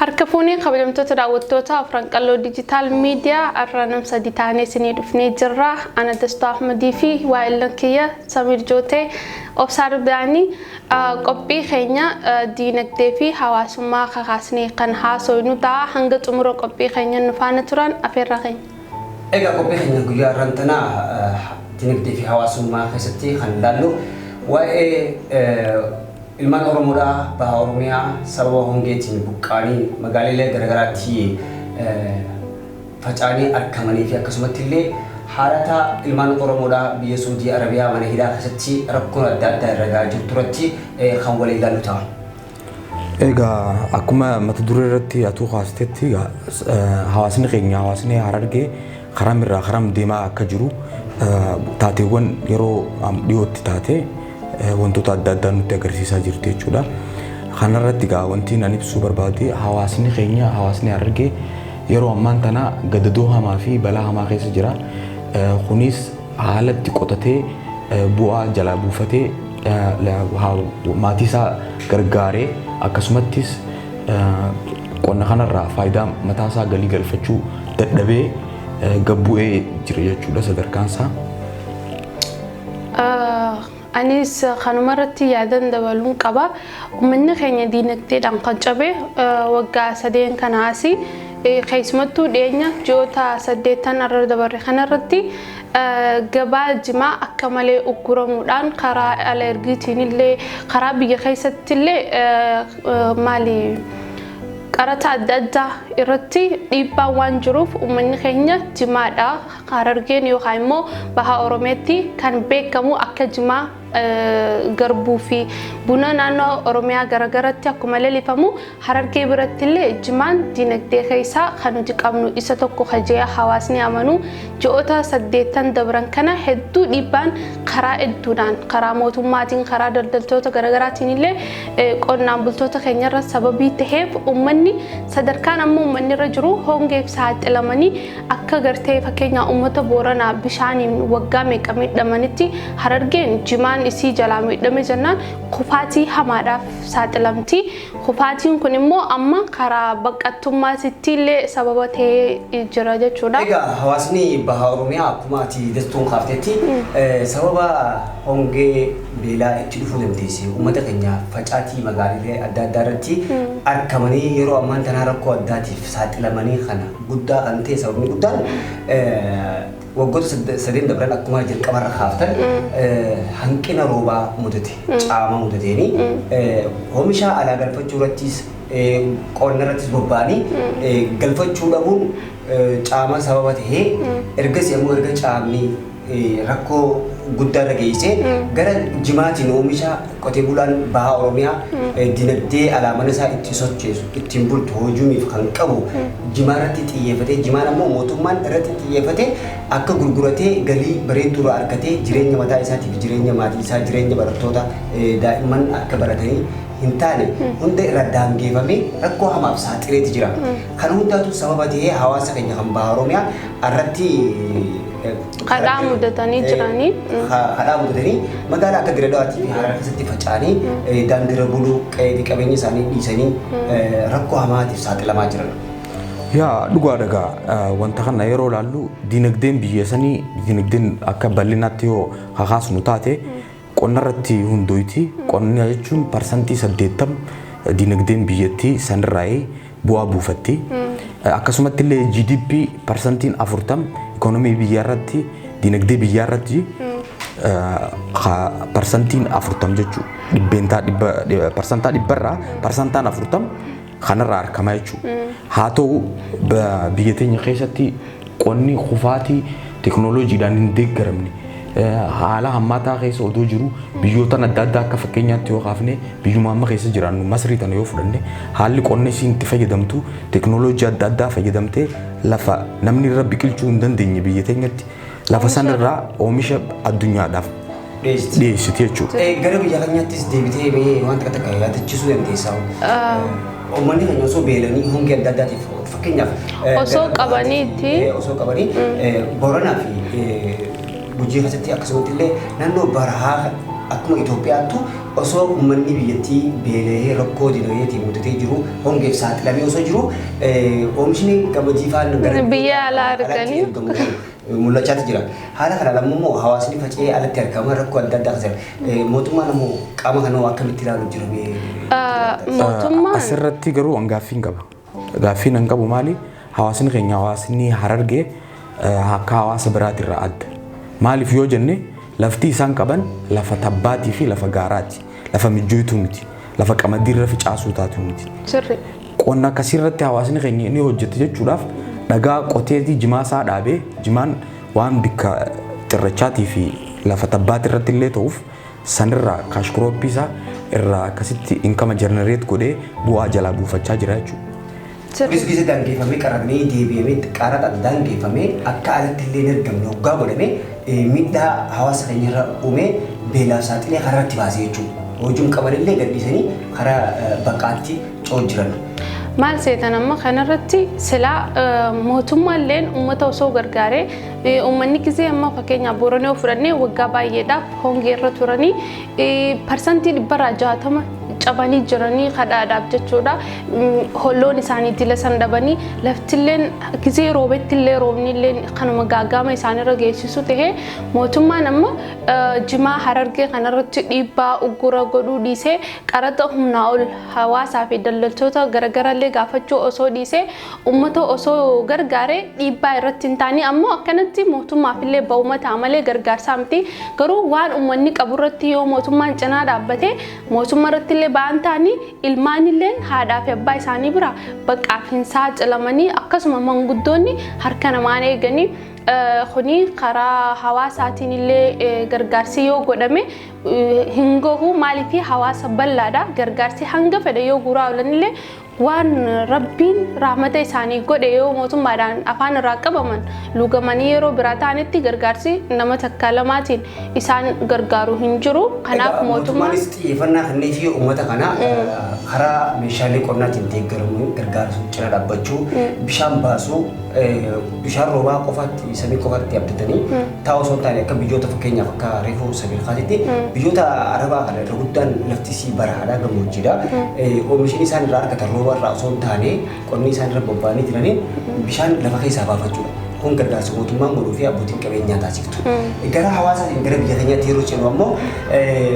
Harka fuunee kabajamtoota daawwattoota Afran Qalloo Digital Media har'a nam sadi taanee isinii dhufnee jirra. Ana Dastaa Ahmadii fi waa'illan kiyya Samiir Jootee Obsaa Dugdaanii qophii keenya diinagdee fi hawaasummaa kakaasnee kan haasofnu ta'a. Hanga xumura qophii keenya nu faana turan afeerraa keenya. Egaa qophii keenya guyyaa har'aan tanaa diinagdee fi hawaasummaa keessatti kan ilaallu waa'ee ilmaan Oromoodhaa baha Oromiyaa sababa hongeetiin buqqaanii magaalilee garaagaraatti faca'anii argamanii fi akkasumatti illee haalata ilmaan Oromoodhaa biyya Suudii Arabiyaa mana hidhaa keessatti rakkoon adda addaa irra gahaa jirtu irratti kan waliin ilaallu ta'a. Egaa akkuma mata duree irratti atuu kaastetti, hawaasni keenya, hawaasni Harargee, karam irraa karam deemaa akka jiru taateewwan yeroo dhiyootti taate wantoota adda addaa nutti agarsiisaa jirti jechuudha. Kanarratti egaa wanti nan ibsuu barbaade, hawaasni keenya, hawaasni Harargee, yeroo ammaan tana gadadoo hamaa fi balaa hamaa keessa jira. Kunis haala itti qotatee bu'aa jalaa buufatee maatii isaa gargaaree, akkasumattis qonna kanarraa faayidaa mataa isaa galii galfachuu dadhabee gabbu'ee jira jechuudha sadarkaan isaa. Anis kanuma irratti yaadan dabaluun qaba. Uummanni keenya diinagdeedhaan kan cabe waggaa 3 kanaasi, keessumattuu dhiyeenya ji'oota 8 irra dabarre kanarratti gabaa jimaa akka malee ugguramuudhaan karaa ala ergiitiin illee karaa biyya keessatti illee maali qarata adda addaa irratti dhiibbaan waan jiruuf, uummanni keenya jimaadha. Harargeen yookaan immoo baha Oromiyaatti kan beekamu akka jimaa, garbuu fi buna naannoo Oromiyaa garagaratti akkuma lalifamu, Harargee biratti illee jimaan dinagdee keessaa kan nuti qabnu isa tokko kajee hawaasni amanu, ji'oota 8 dabran kana hedduu dhiibbaan karaa hedduudhaan, karaa mootummaatiin, karaa daldaltoota garagaraatiin illee qonnaan bultoota keenyarra sababii taheef, uummanni sadarkaan amma uummanni irra jiru hongeef saaxilamanii akka gartee fakkeenya uummata Booranaa bishaaniin waggaa meeqa miidhamanitti, Harargeen jimaan isii jalaa miidhame jennaan kufaatii hamaadhaaf saaxilamti. Kufaatiin kun immoo amma karaa baqattummaatitti illee sababa ta'ee jira jechuudha. Egaa hawaasni baha Oromiyaa akkuma ati Dastuun kaaftetti sababa hongee beelaa itti dhufuu dandeesse uummata keenya facaatii magaalilee adda addaa irratti argamanii yeroo ammaan tanaa rakkoo addaatiif saaxilamanii kana guddaa kan ta'e, sababni guddaan waggoota 3 dabran akkuma jalqabarra kaaftan hanqina roobaa mudate, caama mudateeni oomisha alaa galfachuu irrattis qonna irrattis bobba'anii galfachuu dhabuun caama sababa tahee, ergasii ammoo erga caamni rakkoo guddaa irra geessee gara jimaatiin oomisha qotee bulaan baha Oromiyaa dinagdee alaa mana isaa itti socheessu, ittiin bultu hojuumiif kan qabu jimaa irratti xiyyeeffatee, jimaan ammoo mootummaan irratti xiyyeeffatee akka gurguratee galii bareedduu irraa argatee jireenya mataa isaatiif, jireenya maatii isaa, jireenya barattoota daa'imman akka baratanii hin taane hunda irra daangeeffamee rakkoo hamaaf saaxileeti jira. Kan hundaatu sababa ta'ee hawaasa keenya kan baha Oromiyaa irratti kadhaa mudatanii jiranii. Kadhaa mudatanii magaalaa akka Dirre Dawaatii fi Harar keessatti faca'anii daandiirra buluu, qe'ee fi qabeenya isaanii dhiisanii rakkoo hamaatiif saaxilamaa jiran. Yaa, dhugaadha. Egaa wanta kana yeroo ilaallu, dinagdeen biyya sanii, dinagdeen akka bal'inaatti yoo kakaasnu taate, qonna irratti hundooyti. Qonna jechuun 80% dinagdeen biyyattii sanirraa'ee bu'aa buufatti. Akkasumatti illee GDP 40% ikoonomii biyyaa irratti, dinagdee biyyaa irratti 40% jechuudha. Dhibbeentaa dhibba, parsantaa dhibbarraa 40% kanarraa argama jechuudha. Haa ta'u, biyya teenya keessatti qonni kufaatii teekinooloojiidhaan hin deeggaramne haala hammaataa keessa odoo jiru, biyyoota adda addaa akka fakkeenyaatti yoo kaafne, biyyuma amma keessa jiraannu Masrii tana yoo fudhanne, haalli qonna isiin itti fayyadamtu teekinooloojii adda addaa fayyadamtee lafa namni irra biqilchuu hin dandeenye biyya teenyatti lafa sanarraa oomisha addunyaadhaaf dhiyeessiti jechuudha. Gara biyya keenyaattis deebitee mee waan takka takka yaadachiisuu dandeessaa? Uummanni keenya osoo beelanii hongee adda addaatiif fakkeenyaaf osoo qabaniitti osoo qabanii Booranaa fi Gujii keessatti, akkasumatti illee naannoo barahaa Akkuma Itoophiyaattu osoo uummanni biyyattii beela'ee rakkoo dinagdeetiin mudatee jiru, hongeef saaxilamee osoo jiru, oomishni qamadii faan gara biyya alaa alatti erganii ergamu mul'achaatu jira. Haala kanaan ammoo hawaasni faca'ee alatti argama rakkoo adda addaa keessa jira. Mootummaan ammoo qaama kana akkamitti ilaalu jira mee? Mootummaan Asirratti garuu an gaaffiin qaba. Gaaffiin an qabu maali? Hawaasni keenya, hawaasni Harargee, akka hawaasa biraatirraa adda. Maaliif yoo jenne, lafti isaan qaban lafa tabbaatii fi lafa gaaraati. Lafa mijjooytuu miti. Lafa qamadiirra facaasuu taatu miti. Sirri. Qonna akkasiirratti hawaasni keenya inni hojjete jechuudhaaf dhagaa qoteetii jimaa isaa dhaabee, jimaan waan bikka xirrachaatii fi lafa tabbaati irratti illee ta'uuf, sanirraa cash crop isaa irraa akkasitti income generate godhee bu'aa jalaa buufachaa jira jechuudha. Kunis gisa daangeffamee qaramee deebi'amee qaraxaan daangeffamee akka alatti illee hin ergamne hoggaa godhamee, miidhaa hawaasa keenya irra uumee beelaaf saaxilee karaa irratti baasee jechuudha. Hojiin qaban illee gadhiisanii karaa baqaatti ce'uu jiran. Maal seetan, amma kanarratti silaa mootummaalleen uummata osoo gargaaree, uummanni gisee amma fakkeenyaaf Booranaa yoo fudhannee, waggaa baay'eedhaaf hongee irra turanii 60% cabanii jiranii kadhaadhaaf jechuudha. Holloon isaanii dila san dhabanii, laftilleen gisee roobettillee roobnillee kanuma gaagama isaanirra geessisu tahee, mootummaan amma jimaa Harargee kanarratti dhiibbaa uggura godhuu dhiisee, qaraxa humnaa ol hawaasaa fi daldaltoota garagarallee gaafachuu osoo dhiisee, uummata osoo gargaaree dhiibbaa irratti hin taane. Ammoo akkanatti mootummaaf illee ba'uma ta'a malee gargaarsaa miti. Garuu waan uummanni qabu irratti yoo mootummaan cinaa dhaabbate, mootummaa irratti illee ba'an ta'anii, ilmaanillee haadhaa fi abbaa isaanii bira baqaaf hin saaxilamanii, akkasuma manguddoonni harka namaan eeganii. Kuni karaa hawaasaatiin illee gargaarsi yoo godhame hin gahu. Maaliif, hawaasa bal'aadha. Gargaarsi hanga fedhe yoo guuraa oolanillee, waan Rabbiin rahmata isaanii godhe yoo mootummaadhaan afaan irraa qabaman lugamanii yeroo biraa ta'anitti, gargaarsi nama takka lamaatiin isaan gargaaru hin jiru. Kanaaf mootummaan Mootummaanis xiyyeeffannaa kennee fi uummata kana karaa meeshaalee qonnaatiin deeggaramuu, gargaarsuu, cina dhaabbachuu, bishaan baasuu, bishaan roobaa qofaatti, samii qofaatti abdatanii taa'u osoo hin taane, akka biyyoota fakkeenyaaf akka reefuu sabiilkaatitti biyyoota Arabaa kana irra guddaan lafti isii barahaadha, gammoojjiidha. Oomishni isaan irraa argatan rooba irraa osoo hin taane, qonni isaan irra bobba'anii jiranii bishaan lafa keessaa baafachuudha. Kun gargaarsa mootummaan godhuu fi abbootiin qabeenyaa taasiftu. Gara hawaasaatiin gara biyya keenyaatti yeroo ceenu ammoo,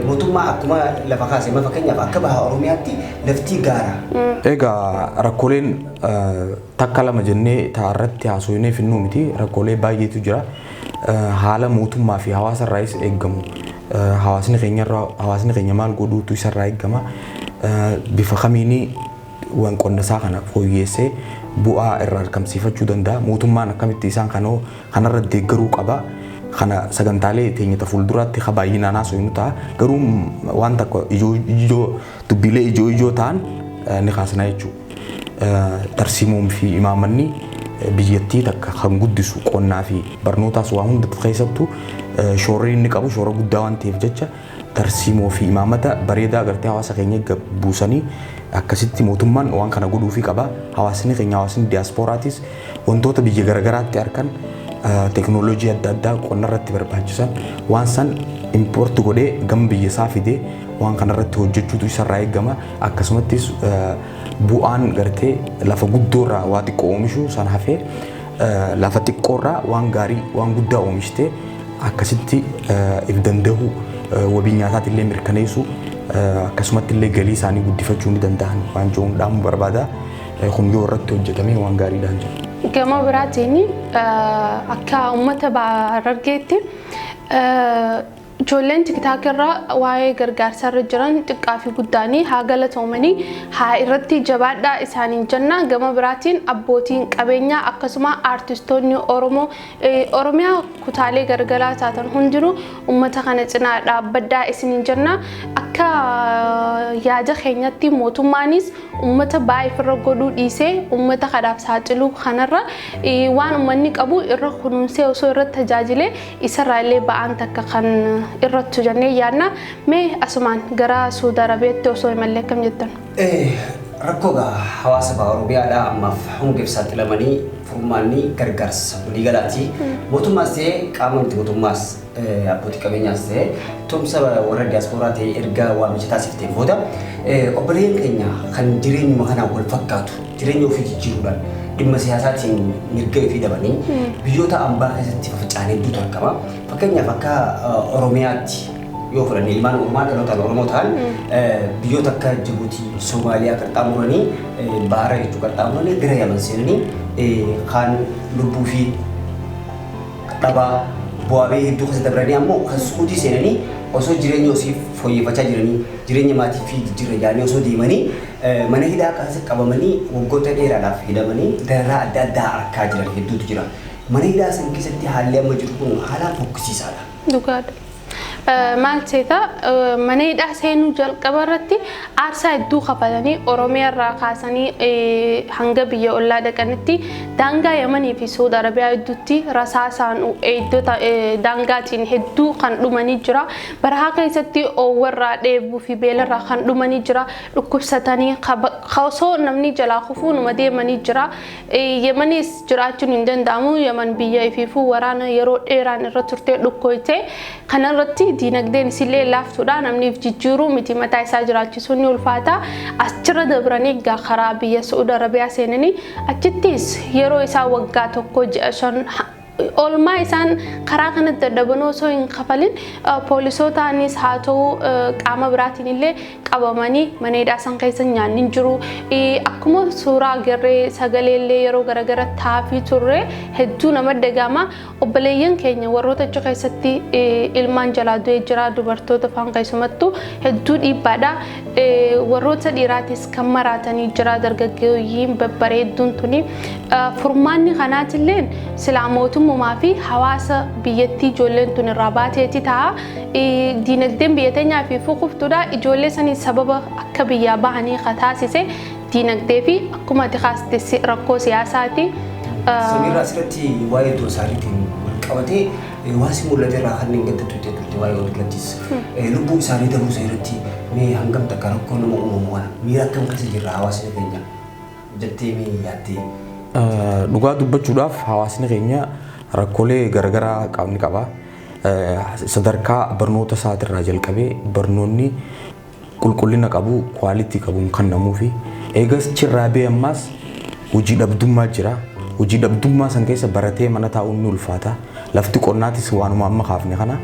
mootummaa akkuma lafa kaase, amma fakkeenyaaf akka baha Oromiyaatti lafti gaara. Egaa rakkooleen takka lama jennee irratti haasofnee finnuu miti, rakkoolee baay'eetu jira. Haala mootummaa fi hawaasa irraayis eeggamu. Hawaasni keenya irraa, hawaasni keenya maal godhuutu isarraa eeggama? Bifa kamiinii waan qonna isaa kana fooyyessee bu'aa irraa argamsiifachuu danda'a? Mootummaan akkamitti isaan kanarra deeggaruu qaba? Kana sagantaalee teenya fuulduraatti ka baay'inaan haasofnu ta'a. Garuu waan tokko ijoo ijoo, dubbiilee ijoo ijoo ta'an ni kaasna jechuudha. Tarsiimoon fi imaammanni biyyattii takka kan guddisu qonnaa fi barnootaas waa hunda keessattuu shoorri inni qabu shoora guddaa waan ta'eef jecha, tarsiimoo fi imaamata bareedaa agartee hawaasa keenya buusanii akkasitti mootummaan waan kana godhuufii qaba. Hawaasni keenya, hawaasni diyaasporaatis wantoota biyya garagaraatti argan, teeknooloojii adda addaa qonna irratti barbaachisan, waan san import godhee gama biyya isaa fidee waan kana irratti hojjechuutu isarraa eegama. Akkasumattis bu'aan gartee lafa guddoorraa waa xiqqoo oomishuu san hafee, lafa xiqqoorraa waan gaarii, waan guddaa oomishtee akkasitti if danda'u, wabii nyaataati illee mirkaneessu, akkasumatti illee galii isaanii guddifachuu ni danda'an waan jiruun dhaamuu barbaada. Kun yoo irratti hojjetame waan gaariidhaan jira. Gama biraatiin akka uummata Harargeetti ijoolleen TikTok irra waa'ee gargaarsa irra jiran xiqqaa fi guddaanii haa galatoomanii, haa irratti jabaadhaa isaaniin jenna. Gama biraatiin abbootiin qabeenyaa akkasuma aartistoonni Oromoo Oromiyaa kutaalee garagaraa taatan hundinuu uummata kana cinaa dhaabbadhaa isiniin jenna. Akka yaada keenyatti mootummaanis uummata baay'ee ofirra godhuu dhiisee, uummata kanaaf saaxiluu kanarra waan uummanni qabu irra kunuunsee osoo irratti tajaajilee, isarraa illee ba'aan takka kan irrattu jennee yaadna. Mee asumaan gara Suudi Arabiyaatti osoo imallee akkam jettan? Rakkoo gaa hawaasa baha Oromiyaadhaa ammaaf hongeef saaxilamanii Furmaanni gargaarsa waliigalaati. Mootummaas ta'ee qaama miti mootummaas abbootii qabeenyaas ta'ee tumsa warra diyaaspooraa ta'ee erga waamicha taasifteen booda obboleeyyan keenya kan jireenyuma kanaan wal fakkaatu jireenya ofii jijjiiruudhaan dhimma siyaasaatiin mirga ofii dhabanii biyyoota ambaa keessatti faffaca'an hedduutu argama. Fakkeenyaaf akka Oromiyaatti yoo fudhanne ilmaan Oromaa dhalootaan Oromoo ta'an biyyoota akka Jibuutii, Soomaaliyaa qaxxaamuranii baara jechuu qaxxaamuranii gara Yaman seenanii kaan lubbuu fi dhabaa bu'aa bahii hedduu keessa dabranii ammoo kan Suudii seenanii osoo jireenya ofii fooyyeffachaa jiranii jireenya maatii fi jijjiirra jaanii osoo deemanii mana hidhaa keessa qabamanii waggoota dheeraadhaaf hidhamanii dararaa adda addaa argaa jiran hedduutu jira. Mana hidhaa san keessatti haalli amma jiru kun haalaan fokkisiisaadha. Dhugaadha. Maal seeta mana hidhaa seenuu jalqaba irratti aarsaa hedduu kafalanii Oromiyaa irraa kaasanii hanga biyya ollaa dhaqanitti daangaa Yamanii fi Saudi Arabiyaa hedduutti rasaasaan eegdota daangaatiin hedduu kan dhumanii jira. Barahaa keessatti oowwarraa dheebuu fi beelarraa kan dhumanii jira. Dhukkubsatanii osoo namni jalaa kufuu numa deemanii jira. Yamanis jiraachuun hin danda'amu. Yaman biyya ifiifuu waraana yeroo dheeraan irra turtee dhukkooyte. Kanarratti diinagdeen isillee laaftuudha. Namniif jijjiiruu miti mataa isaa jiraachisuun ni ulfaata. Achirra dabranii egaa karaa biyya Saudi Arabiyaa seenanii achittis yeroo isaa waggaa 1 ji'a 5 oolmaa isaan karaa kanatti dadhaban osoo hin kafalin poolisootaanis haa ta'u qaama biraatiin illee qabamanii mana hidhaa san keessa nyaanni hin jiru. Akkuma suuraa agarree sagalee illee yeroo garaagara taafii turre hedduu nama dagama. Obboleeyyan keenya warroota achi keessatti ilmaan jalaa du'ee jira dubartoota afaan keessumattuu hedduu dhiibbaadha. Warroota dhiiraatis kan maraatanii jira dargaggeeyyiin babbareedduun tuni. Furmaanni kanaatillee silaa mootummaa fi hawaasa biyyattii ijoolleen tun irraa baateeti ta'a. Diinagdeen biyya teenyaa fi fukuftuudha. Ijoollee sanii sababa akka biyyaa bahanii taasise diinagdee fi akkuma ati kaaste rakkoo siyaasaati. Samiirraa asirratti waa'ee isaaniitiin wal qabatee waan si mul'ate irraa kanneen gaddattu itti turte waa'ee oduu lubbuu isaanii dabruu irratti mee hangam takka rakkoo nama uumamu kana miira akkam keessa jirra hawaasni keenya jettee mee yaaddee? Dhugaa dubbachuudhaaf hawaasni keenya rakkoolee garaagaraa qabni qaba. Sadarkaa barnoota isaatirraa jalqabee barnoonni qulqullina qabu, kwaalitii qabuun kennamuu fi eegas chirraa bee ammaas hojii dhabdummaa jira. Hojii dhabdummaa san keessa baratee mana taa'uun ni ulfaata. Lafti qonnaatis waanuma amma kaafne kana.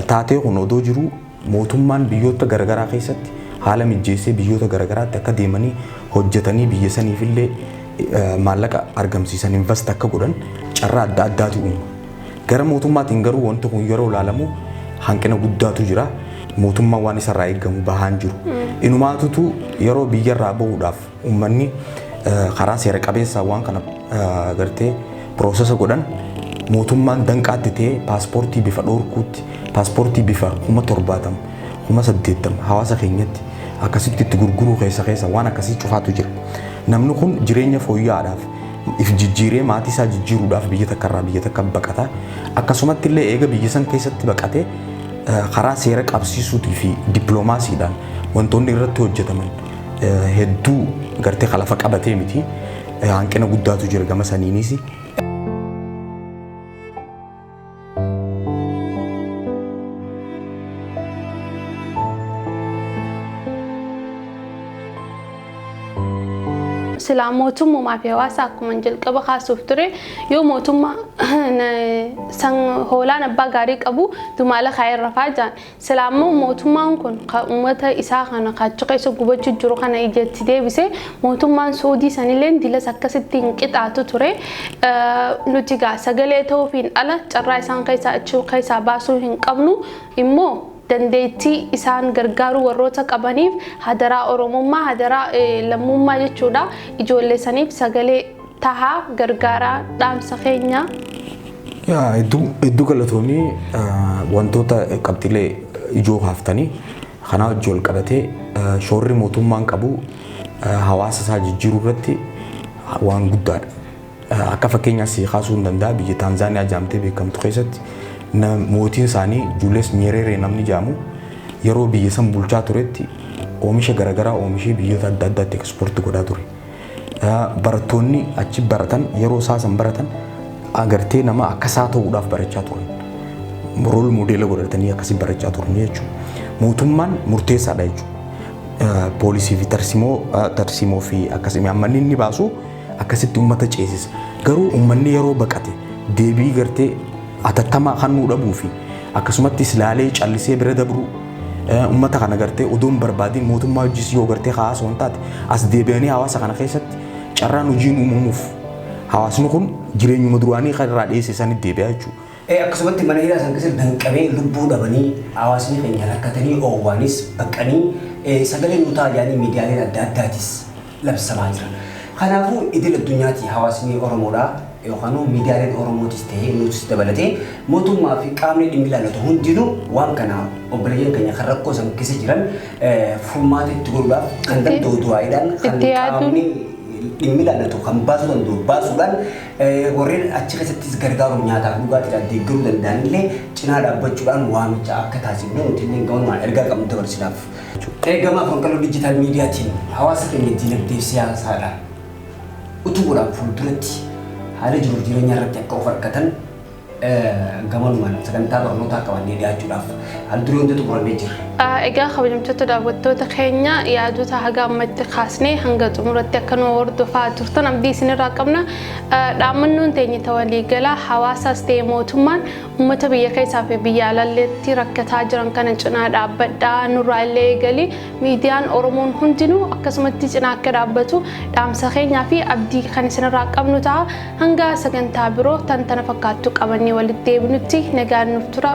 Taatee kun odoo jiru mootummaan biyyoota garaagaraa keessatti haala mijeessee biyyoota garaagaraatti akka deemanii hojjetanii biyya saniifillee maallaqa argamsiisan invest akka godhan carraa adda addaatu uuma. Gara mootummaatiin garuu wanti kun yeroo ilaalamu hanqina guddaatu jira. Mootummaan waan isarraa eegamu bahaan jiru. Inumaatutu yeroo biyyarraa bahuudhaaf uummanni karaa seera qabeessaa waan kana gartee piroosesa godhan mootummaan danqaatti ta'ee paaspoortii bifa dhoorkuutti paaspoortii bifa 70,000 80,000 hawaasa keenyatti akkasitti itti gurguruu keessa keessa waan akkasii cufaatu jira. Namni kun jireenya fooyya'aadhaaf if jijjiiree maatii isaa jijjiiruudhaaf biyya takka irraa biyya takka baqata. Akkasumatti illee eega biyya san keessatti baqatee karaa seera qabsiisuutii fi dippiloomaasiidhaan wantoonni irratti hojjetaman hedduu gartee lafa qabatee miti. Hanqina guddaatu jira gama saniinis. Silaa mootummaa fi hawaasa akkuma jalqaba kaasuuf ture yoo mootummaa san hoolaan abbaa gaarii qabu dumaala kaayee rafaa jiran silaa immoo mootummaan kun uummata isaa kana kaachi keessa gubachuu jiru kana ijatti deebise mootummaan Suudii sanillee dilas akkasitti hin qixaatu ture. Nuti gaa sagalee ta'uufiin ala carraa isaan keessaa achi keessaa baasuu hin qabnu immoo dandeettii isaan gargaaruu warroota qabaniif hadaraa Oromummaa hadaraa lammummaa jechuudha. Ijoollee saniif sagalee tahaa gargaaraa dhaamsa keenya. Hedduu galatoomii wantoota qabxiilee ijoo kaaftanii kanaa wajjin wal qabatee shoorri mootummaan qabu hawaasa isaa jijjiiruu irratti waan guddaadha. Akka fakkeenyaas kaasuu hin danda'a biyya Taanzaaniyaa jedhamtee beekamtu keessatti mootiin isaanii Julius Nyerere namni jedhamu yeroo biyya san bulchaa turetti oomisha garaagaraa oomishee biyyoota adda addaatti ekspoortii godhaa ture. Barattoonni achi baratan yeroo isaa san baratan agartee nama akkasaa ta'uudhaaf barachaa turan. Role model godhatanii akkasii barachaa turan jechuudha. Mootummaan murteessaadha jechuudha. Poolisii fi tarsiimoo fi akkasii ammanni inni baasu akkasitti uummata ceesisa. Garuu uummanni yeroo baqate deebii gartee atattamaa kan nuu dhabuu fi akkasumatti ilaalee callisee bira dabruu, uummata kana gartee odoo hin barbaadin mootummaa hojii yoo gartee hawaasa waan taate as deebi'anii hawaasa kana keessatti carraan hojiin uumamuuf, hawaasni kun jireenyuma duraanii kan irraa dhiyeesse sanitti deebi'a jechuudha. Akkasumatti mana hidhaa san keessatti danqamee lubbuu dhabanii, hawaasni keenya rakkatanii, oowwaanis baqanii, sagalee nu ta'a jedhanii miidiyaaleen adda addaatis labsamaa jira. Kanaafuu idil addunyaatti hawaasni Oromoodhaa yookaan miidiyaaleen Oromootis ta'ee nutis dabalatee mootummaa fi qaamni dhimmi ilaallatu hundinuu waan kana obboleeyyan keenya kan rakkoo san keessa jiran furmaata itti godhuudhaaf kan danda'u du'aayiidhaan kan Itti yaaduun. qaamni dhimmi ilaallatu kan baasuu danda'u baasuudhaan, warreen achi keessattis gargaaruuf nyaataaf dhugaatiidhaan deeggaruu danda'an illee cinaa dhaabbachuudhaan waamicha akka taasifnu nuti illee gabanumaan ergaa qabnu dabarsinaaf. Gama Afranqaloo Digital Miidiyaatiin hawaasa keenya dinagdee siyaasaadhaan utubuudhaan fuulduratti haala jiruuf jireenya irratti akka of argatan gamanumaan sagantaa barnootaa qabannee dhiyaachuudhaaf haal duree hunda xumurannee jirra. Egaa kabajamtoota daawwattoota keenya, yaadota haga ammatti kaasnee hanga xumuratti akka nu hordofaa turtan abdii isinirraa qabna. Dhaammannoon teenya ta waliigalaa hawaasaas ta'e mootummaan uummata biyya keessaa fi biyya alalleetti rakkataa jiran kana cinaa dhaabbadhaa, nurraa illee eegali miidiyaan Oromoon hundinuu akkasumatti cinaa akka dhaabbatu dhaamsa keenyaa fi abdii kan isinirraa qabnu ta'a. Hanga sagantaa biroo tan tana fakkaattu qabannee walitti deebinutti nagaan nuuf tura.